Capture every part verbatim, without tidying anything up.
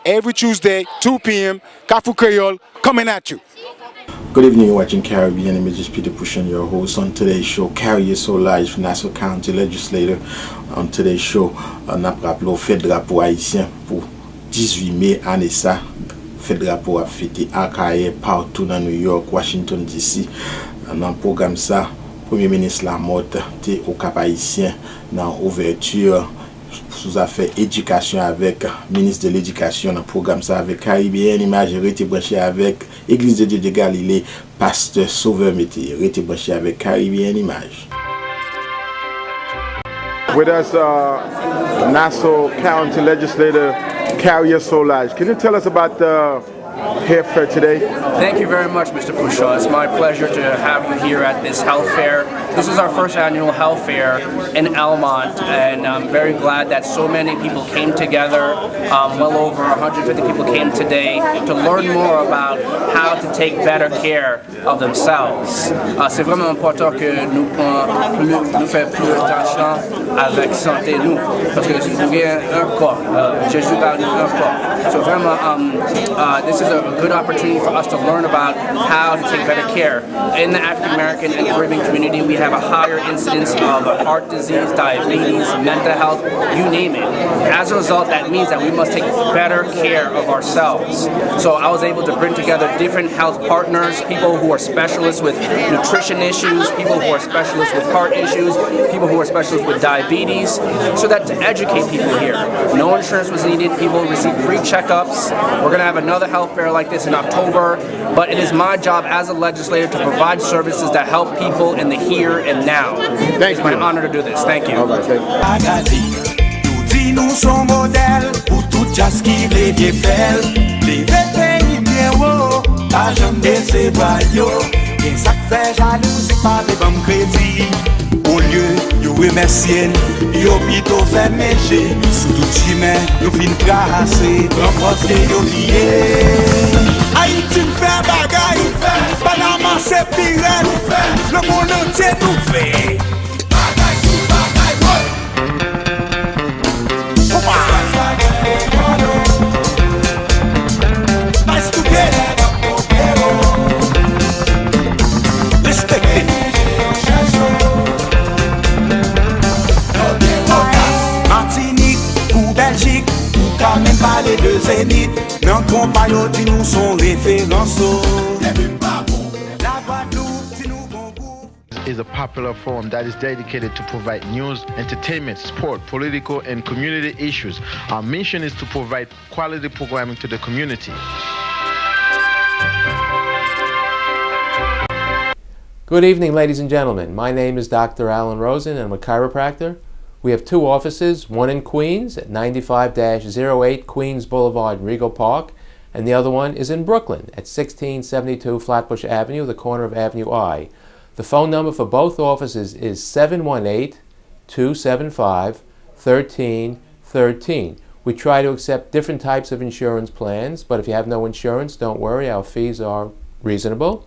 every Tuesday, two p.m. Kafou Kreyòl coming at you. Good evening, you're watching Caribbean Images. Peter Pouchon, your host. On today's show, Carrier Saulage, Nassau County Legislator. On today's show, uh, n ap raple w fèt drapo ayisyen pou dizuit me ane sa. Fèt drapo ap fete Akayè, patou nan New York, Washington D C. Nan pwogram sa, Premye Minis Lamothe te Okap Ayisyen nan ouvèti sou zafè edikasyon avèk Minis de Ledikasyon nan pwogram sa avèk Caribbean Image. Rete branche avèk Église de Dieu de Galilée, Pastè Sauveur Mété. Rete branche avèk Caribbean Image. With us, uh, Nassau County Legislator Carrier Saulage. Can you tell us about the hair fair today? Thank you very much, Mister Pouchon. It's my pleasure to have you here at this health fair. This is our first annual health fair in Elmont, and I'm very glad that so many people came together. Um, well over one hundred fifty people came today to learn more about how to take better care of themselves. Ah, se vrèman enpòtan ke nou pran pli, nou fè pli atansyon avèk sante nou. Paske nou gen yon kò, euh, Jezi ba nou yon kò. So vrèman, um, uh, this is a good opportunity for us to learn about how to take better care. In the African American and Caribbean community, we have a higher incidence of heart disease, diabetes, mental health, you name it. As a result, that means that we must take better care of ourselves. So I was able to bring together different health partners, people who are specialists with nutrition issues, people who are specialists with heart issues, people who are specialists with diabetes, so that to educate people here. No insurance was needed. People received free checkups. We're gonna have another health fair like this in October, but it is my job as a legislator to provide services that help people in the here and now. Thank you. It's my honor to do this. Thank you. All right, thank you. Yo di nou son modèl pou tout djaz ki vle byen fè l. Leve peyi m byen wo, pa janm desevwa yo. Gen sa k fè jalouzi pa vle ban m kredi. Olye yo remèsye n, yo pito fèmen je sou tout chimen nou fin trase. Pran pòz ke yo bliye. Ayiti n fè bagay, Panama se pi rèd, lemonn antye nou fè. Bagay sou bagay, woy! Opa! Nice to get. Respekte. Matinik, pou Bèljik, ou ka menm pale de Zenith. Nan konpa yo di nou son referans, o. La Gwadloup di nou bon gou. Is a popular forum that is dedicated to provide news, entertainment, sport, political, and community issues. Our mission is to provide quality programming to the community. Good evening, ladies and gentlemen. My name is Doctor Alan Rosen, and I'm a chiropractor. We have two offices, one in Queens at ninety-five dash zero eight Queens Boulevard in Rego Park, and the other one is in Brooklyn at sixteen seventy-two Flatbush Avenue, the corner of Avenue I. The phone number for both offices is seven one eight, two seven five, thirteen thirteen. We try to accept different types of insurance plans, but if you have no insurance, don't worry, our fees are reasonable.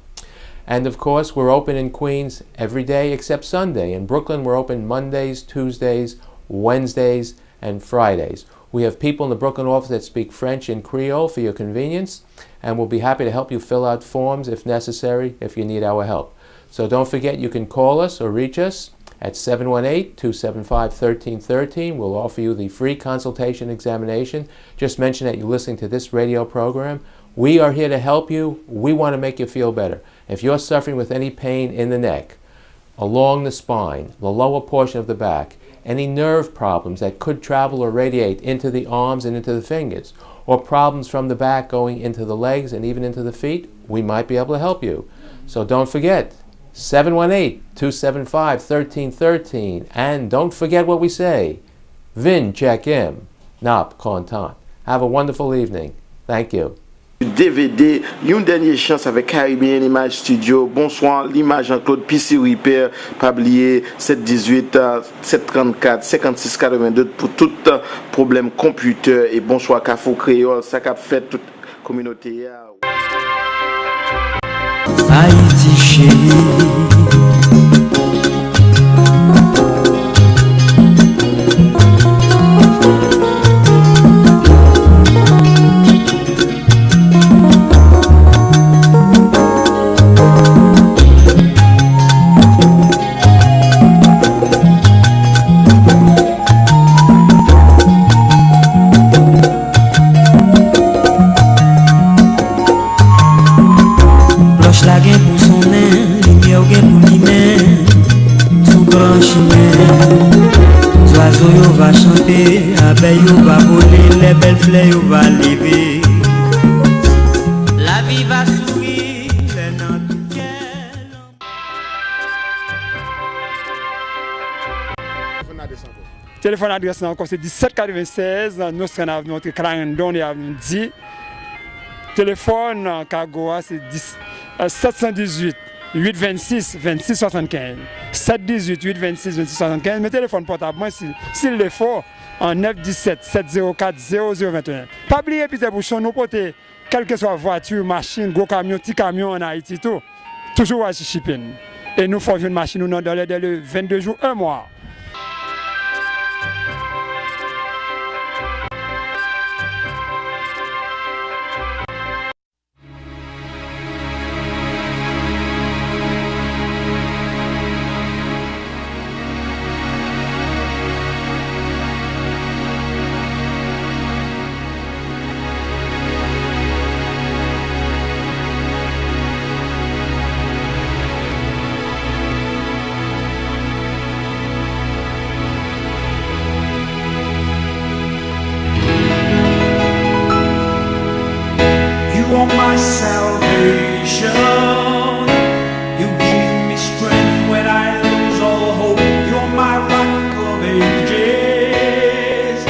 And of course, we're open in Queens every day except Sunday. In Brooklyn, we're open Mondays, Tuesdays, Wednesdays, and Fridays. We have people in the Brooklyn office that speak French and Creole for your convenience, and we'll be happy to help you fill out forms if necessary, if you need our help. So don't forget, you can call us or reach us at seven one eight, two seven five, thirteen thirteen. We'll offer you the free consultation examination. Just mention that you're listening to this radio program. We are here to help you. We want to make you feel better. If you're suffering with any pain in the neck, along the spine, the lower portion of the back, any nerve problems that could travel or radiate into the arms and into the fingers, or problems from the back going into the legs and even into the feet, we might be able to help you. So don't forget, seven one eight, two seven five, thirteen thirteen, and don't forget what we say, vin tcheke m, n ap kontan. Have a wonderful evening. Thank you. D V D, yon dènye chans avèk Caribbean Image Studio. Bonswa, limaj Jean-Claude P C Repair. Pa bliye, sèt dizuit, sèt trannkat, senkannsis katrevenndez pou tout pwoblèm konpitè. E bonswa Kafou Kreyòl, sa k ap fèt tout kominote a. Ayiti cheri. Abèy yo va vole, lè bèl flè yo va leve. Lavi va souri, lè nan tout kè. Telefòn adrès lan ankò se disèt katrevennsèz Nostrand Avenue, antre Clarendon e Avenue di. Telefòn kago a se dis, sèt san dizuit, uit vennsis, vennsis swasannkenz. Sèt dizuit, uit vennsis, vennsis swasannkenz. Men telefòn pòtab mwen, si, si l defo, an nèf disèt, sèt zewo kat, zewo zewo venteyen. Pa bliye Peter Bouchon, nou pote kèlkeswa vwati, machin, gwo kamyon, ti kamyon ann Ayiti tou. Toujou Oasis Shipping. E nou fè w jwenn machin ou nan dèlè de vennde jou, un mois. You are my salvation. You give me strength when I lose all hope. You're my rock of ages.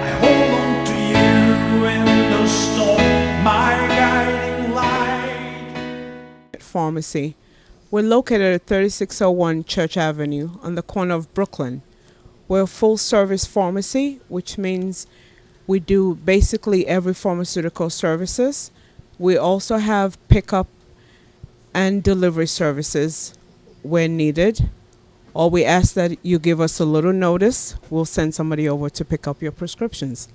I hold on to you in the storm, my guiding light. Pharmacy. We're located at thirty-six oh one Church Avenue on the corner of Brooklyn. We're a full service pharmacy, which means we do basically every pharmaceutical services. We also have pickup and delivery services where needed. Or we ask that you give us a little notice. We'll send somebody over to pick up your prescriptions.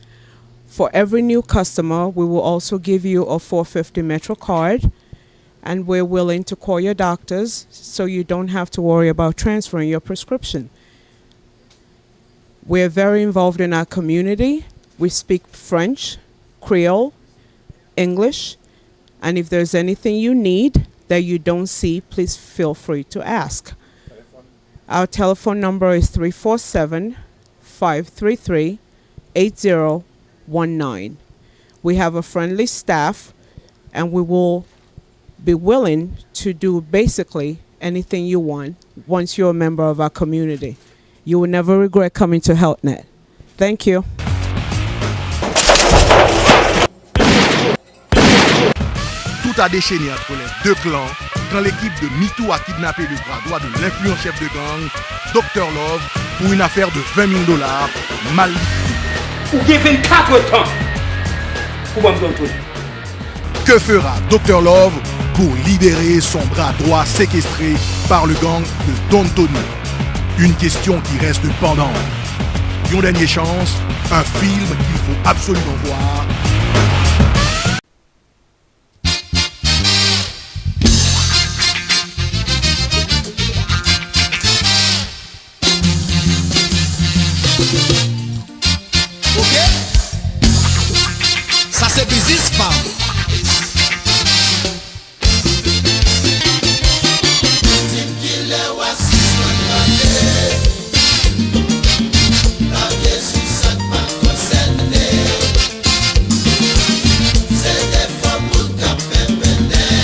For every new customer, we will also give you a four fifty Metro card, and we're willing to call your doctors so you don't have to worry about transferring your prescription. We're very involved in our community. We speak French, Creole, English, and if there's anything you need that you don't see, please feel free to ask. Our telephone number is three four seven, five three three, eight zero one nine. We have a friendly staff, and we will be willing to do basically anything you want once you're a member of our community. You will never regret coming to HealthNet. Thank you. Tout a déchaîné entre les deux clans quand l'équipe de MeToo a kidnappé le bras droit de l'influent chef de gang, Docteur Love, pour une affaire de vingt mille dollars mal liquidée. Ou gen vennkat tan pou ban m Don Tony. Que fera Docteur Love pour libérer son bras droit séquestré par le gang de Don Tony? Une question qui reste pendante. Yon dènyé chans, un film qu'il faut absolument voir. Ok? Sa se biznis pa m. Di m kilè w a sispann mande. Papye sou sa k pa konsène w. Se defo moun k ap fè pennen.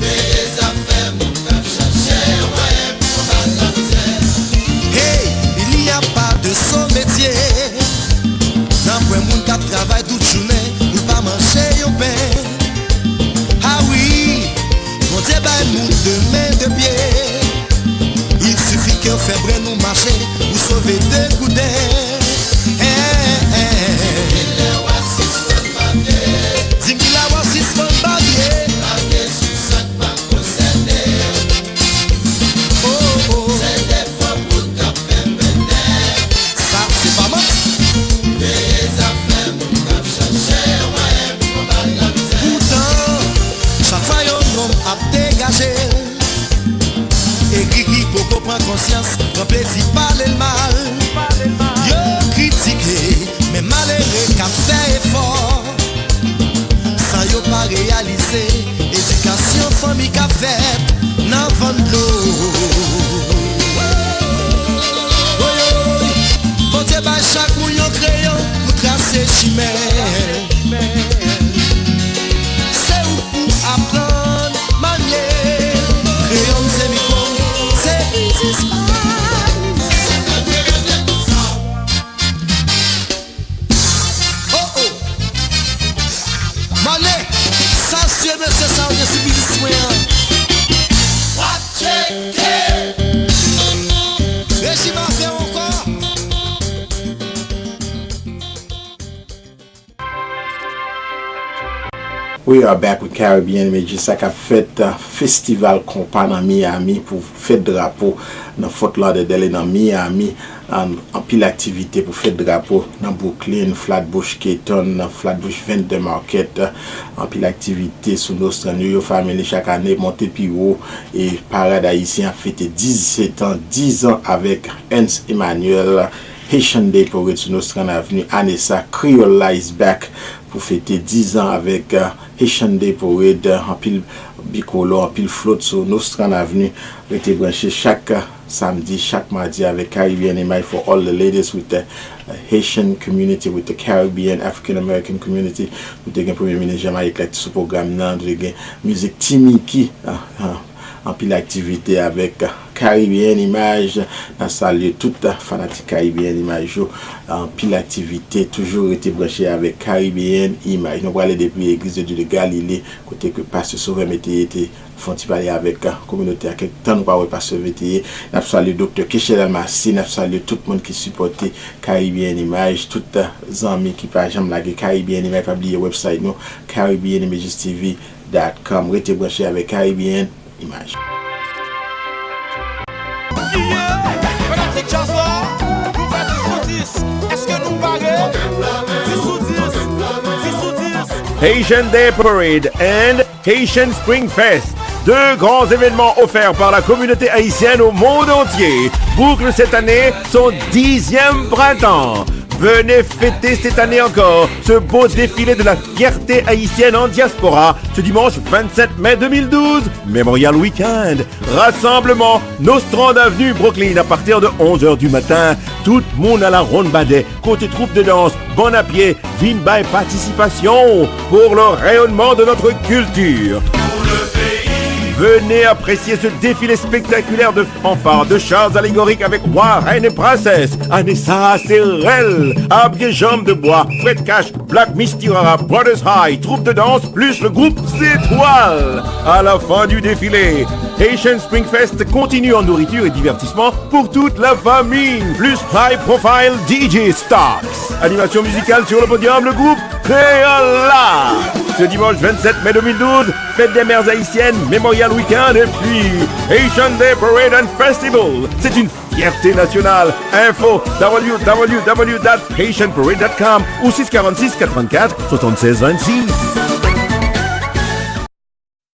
Veye zafè moun k ap chache mwayen pou bat lamizè. Hey, il n'y a pas de sot métier. Nan pwen moun k ap travay tout jounen pou l pa manje yon pen. Ah wi, Bondye bay moun de men de pye. Il suffit ke w fè brenn ou mache, ou sove de gouden. Hey, hey, hey. Di m kilè w a sispann babye. Oh, oh. Sa se pa manti. Poutan, chak fwa yon nonm ap degaje l, e Gigi poko pran konsyans, pran plezi pale l mal. Yo kritike, men malere k ap fè efò. San yo pa reyalize edikasyon fanmi k ap fèt nan vann dlo. Woy, woy. We are back with Caribbean Images, sa k ap fèt, uh, festival konpa nan Miami pou fèt drapo nan Fort Lauderdale e nan Miami. Um, anpil aktivite pou fèt drapo nan Brooklyn, Flatbush, Caton, Flatbush Vendor Market. Anpil aktivite sou Nostran New York Family chak ane, monte pi wo. E parad ayisyen ap fete diz, se tan diz an avèk Ernst Emmanuel, Haitian Day Parade sou Nostran Avenue. Ane sa, Kreyòl la is back pou fete diz an avèk, uh, Haitian Day Parade, uh, anpil bikolò, anpil flòt sou Nostran Avenue. Rete branche chak, uh, samdi, chak madi avèk Caribbean Image for all the latest with the, uh, Haitian community, with the Caribbean African American community. Nou te gen Premye Minis Jamayik la ki te sou pwogram nan, nou te gen mizik T-Micky, uh, uh, anpil aktivite avèk Caribbean Image. N ap salye tout fanatik Caribbean Image yo. Anpil aktivite, toujou rete branche avèk Caribbean Image. Nou prale depi Legliz de Dieu de Galilée, kote ke Pastè Sauveur Métayer te fè yon ti pale avèk kominote a kèk tan nou pa wè Pastè Métayer. N ap salye Doktè Kechel Almassi, n ap salye tout moun ki sipòte Caribbean Image, tout zanmi ki pa janm lage Caribbean Image, pa bliye website nou, Caribbean Images T V dot com. Rete branche avèk Caribbean Image. Fanatik djaz la, nou fè dis sou dis. Èske nou pare? Dis sou dis, dis sou dis. Haitian Day Parade and Haitian Spring Fest, deux grands événements offerts par la communauté haïtienne au monde entier, bouclent cette année son dixième printemps. Venez fêter cette année encore ce beau défilé de la fierté haïtienne en diaspora ce dimanche vingt-sept mai deux mille douze, Memorial Weekend. Rassemblement, Nostrand Avenue, Brooklyn, à partir de onze heures du matin. Tout moun à la ronde badè, kote troupe de danse, bann a pye, vin bay patisipasyon pour le rayonnement de notre culture. Venez apprécier ce défilé spectaculaire de fanfares, de chars allégoriques avec rois, reines et princesses. Ane sa a se rèl, Abye Janm de Bwa, Fred Cash, Black Misty Rara, Brothers High, troupe de danse, plus le groupe Zétwal. À la fin du défilé, Haitian Spring Fest continue en nourriture et divertissement pour toute la famille. Plus high profile D J Stocks. Animation musicale sur le podium, le groupe Créola. Ce dimanche vingt-sept mai deux mille douze, Fête des Mères Haïtiennes, Memorial Weekend et puis Haitian Day Parade and Festival. C'est une fierté nationale. Info, W W W dot haitian parade dot com ou six quarante-six quatre vingt-quatre soixante-seize vingt-six.